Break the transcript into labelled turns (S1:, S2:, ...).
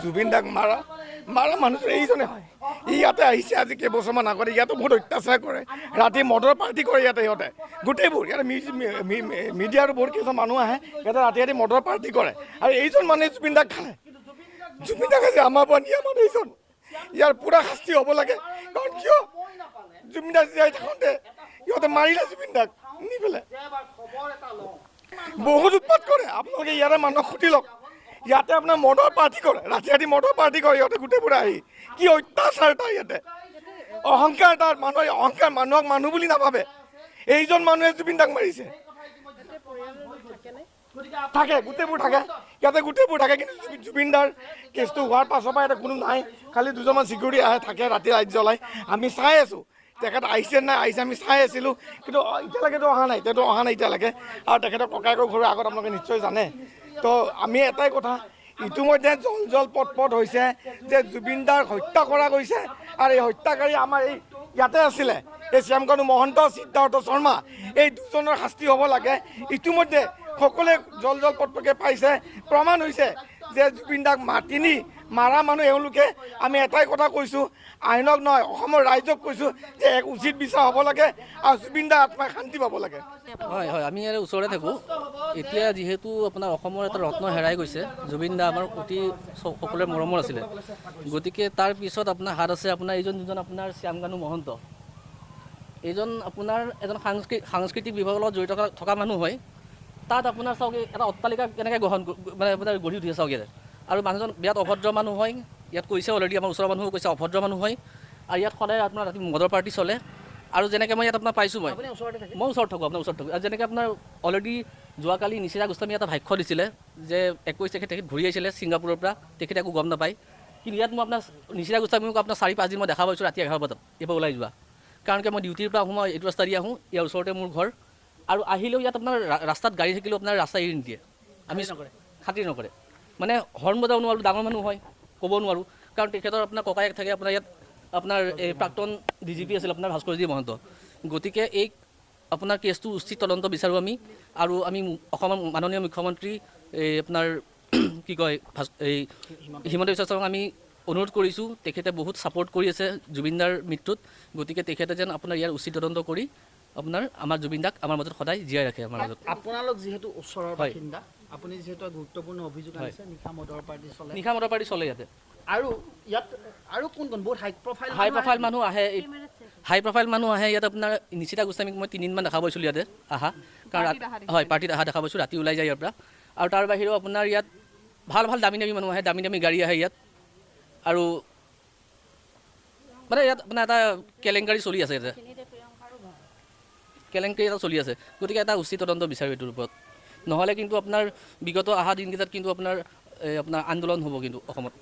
S1: জুবিন দাক মাৰা মাৰা মানুহ এইজনে হয়। ই ইয়াতে আহিছে আজি কেইবছৰমান আগতে, ইয়াতো বহুত অত্যাচাৰ কৰে, ৰাতি মদৰ পাৰ্টি কৰে ইয়াতে। সিহঁতে গোটেইবোৰ ইয়াতে মিডিয়াৰো বহুত কিছুমান মানুহ আহে ইয়াতে, ৰাতি ৰাতি মদৰ পাৰ্টি কৰে। আৰু এইজন মানুহে জুবিন দাক খালে। জুবিন দাক আজি আমাৰ পৰা নিয়া মানুহ এইজন, ইয়াৰ পূৰা শাস্তি হ'ব লাগে। কাৰণ কিয়, জুবিন দাক জীয়াই থাকোঁতে সিহঁতে মাৰিলে জুবিন দাক নি পেলাই, বহুত উৎপাত কৰে। আপোনালোকে ইয়াৰে মানুহক সুধি লওক, ইয়াতে আপোনাৰ মদৰ পাৰ্টি কৰে, ৰাতি ৰাতি মদৰ পাৰ্টি কৰে সিহঁতে গোটেইবোৰ আহি। কি অত্যাচাৰ তাৰ ইয়াতে, অহংকাৰ তাৰ, মানুহে অহংকাৰ, মানুহক মানুহ বুলি নাভাবে। এইজন মানুহে জুবিন দাক মাৰিছে। থাকে, গোটেইবোৰ থাকে ইয়াতে, গোটেইবোৰ থাকে। কিন্তু জুবিন দাৰ কেছটো হোৱাৰ পাছৰ পৰা ইয়াতে কোনো নাই, খালি দুজনমান চিকিউৰিটি আহে, থাকে, ৰাতি লাইট জ্বলাই। আমি চাই আছোঁ তেখেত আহিছে নাই আহিছে, আমি চাই আছিলোঁ, কিন্তু এতিয়ালৈকেতো অহা নাই, এতিয়াতো অহা নাই এতিয়ালৈকে। আৰু তেখেতৰ ককায়েকৰ ঘৰৰ আগত আপোনালোকে নিশ্চয় জানে। তো আমি এটাই কথা, ইতিমধ্যে জল জল পট পট হৈছে যে জুবিন দাৰ হত্যা কৰা গৈছে। আৰু এই হত্যাকাৰী আমাৰ এই ইয়াতে আছিলে, এই শ্যামকানু মহন্ত, সিদ্ধাৰ্থ শৰ্মা, এই দুজনৰ শাস্তি হ'ব লাগে। ইতিমধ্যে সকলোৱে জল জল পট পটকৈ পাইছে, প্ৰমাণ হৈছে যে জুবিন দাক মাতি নি মাৰা মানুহ এওঁলোকে। আমি এটাই কথা কৈছোঁ, আইনক নহয় অসমৰ ৰাইজক কৈছোঁ যে এক উচিত বিচাৰ হ'ব লাগে আৰু জুবিন দাৰ আত্মাই শান্তি পাব লাগে।
S2: হয় হয়, আমি ইয়াৰে ওচৰতে থাকোঁ। এতিয়া যিহেতু আপোনাৰ অসমৰ এটা ৰত্ন হেৰাই গৈছে, জুবিন দা আমাৰ অতি সকলোৰে মৰমৰ আছিলে। গতিকে তাৰ পিছত আপোনাৰ হাত আছে আপোনাৰ এইজন যিজন আপোনাৰ শ্যামকানু মহন্ত, এইজন আপোনাৰ এজন সাংস্কৃতিক বিভাগৰ লগত জড়িত থকা মানুহ হয়। তাত আপোনাৰ চাওক এটা অট্টালিকা কেনেকৈ গ্ৰহণ মানে আপোনাৰ গঢ়ি উঠিছে চাওক ইয়াতে। আৰু মানুহজন বিৰাট অভদ্ৰ মানুহ হয়, ইয়াত কৈছে অলৰেডি আমাৰ ওচৰৰ মানুহো কৈছে অভদ্ৰ মানুহ হয়। আৰু ইয়াত সদায় আপোনাৰ ৰাতি মদৰ পাৰ্টি চলে। আৰু যেনেকৈ মই ইয়াত আপোনাৰ পাইছোঁ, মই ওচৰত থাকোঁ, আপোনাৰ ওচৰত থাকোঁ। আৰু যেনেকৈ আপোনাৰ অলৰেডি যোৱাকালি নিশিতা গোস্বামী এটা ভাষ্য দিছিলে যে 21 তাৰিখে তেখেত ঘূৰি আহিছিলে ছিংগাপুৰৰ পৰা, তেখেতে একো গম নাপায়। কিন্তু ইয়াত মই আপোনাৰ নিশিতা গোস্বামীক আপোনাৰ 4-5 দিন মই দেখা পাইছোঁ ৰাতি 11 বজাত এইবাৰ ওলাই যোৱা। কাৰণ কি মই ডিউটিৰ পৰা আহোঁ, মই এইটো ৰাস্তা দি আহোঁ, ইয়াৰ ওচৰতে মোৰ ঘৰ। আৰু আহিলেও ইয়াত আপোনাৰ ৰাস্তাত গাড়ী থাকিলেও আপোনাৰ ৰাস্তা এৰি নিদিয়ে, আমি খাতিৰ নকৰে, মানে হৰ্ণ বজাব নোৱাৰোঁ, ডাঙৰ মানুহ হয় ক'ব নোৱাৰোঁ। কাৰণ তেখেতৰ আপোনাৰ ককায়েক থাকে আপোনাৰ ইয়াত আপোনাৰ এই প্ৰাক্তন DGP আছিল আপোনাৰ ভাস্কৰজ্যোতি মহন্ত। গতিকে এই আপোনাৰ কেছটো উচিত তদন্ত বিচাৰোঁ আমি। আৰু আমি অসমৰ মাননীয় মুখ্যমন্ত্ৰী এই আপোনাৰ কি কয় এই হিমন্ত বিশ্ব শৰ্মাক আমি অনুৰোধ কৰিছোঁ, তেখেতে বহুত ছাপৰ্ট কৰি আছে জুবিন দাৰ মৃত্যুত। গতিকে তেখেতে যেন আপোনাৰ ইয়াৰ উচিত তদন্ত কৰি আপোনাৰ আমাৰ জুবিন দাক আমাৰ মাজত সদায় জীয়াই ৰাখে আমাৰ মাজত।
S3: আপোনালোক যিহেতু ওচৰৰ বাসিন্দা, আপুনি যিহেতু গুৰুত্বপূৰ্ণ অভিযোগ আনিছে, নিশা মদৰ পাৰ্টি চলে,
S2: নিশা মদৰ পাৰ্টি চলে ইয়াতে।
S3: আৰু ইয়াত আৰু কোন কোন বহুত হাই প্ৰফাইল
S2: মানুহ আহে, হাই প্ৰফাইল মানুহ আহে ইয়াত। আপোনাৰ নিশিতা গোস্বামীক মই 3 দিনমান দেখা পাইছিলোঁ ইয়াতে আহা, কাৰণ হয় পাৰ্টিত অহা দেখা পাইছোঁ, ৰাতি ওলাই যায় ইয়াৰ পৰা। আৰু তাৰ বাহিৰেও আপোনাৰ ইয়াত ভাল ভাল দামী দামী মানুহ আহে, দামী দামী গাড়ী আহে ইয়াত। আৰু মানে ইয়াত আপোনাৰ এটা কেলেংকাৰী চলি আছে, ইয়াতে কেলেংকাৰী এটা চলি আছে। গতিকে এটা উচিত তদন্ত বিচাৰোঁ এইটোৰ ওপৰত, নহ'লে কিন্তু আপোনাৰ বিগত অহা দিনকেইটাত কিন্তু আপোনাৰ এই আপোনাৰ আন্দোলন হ'ব কিন্তু অসমত।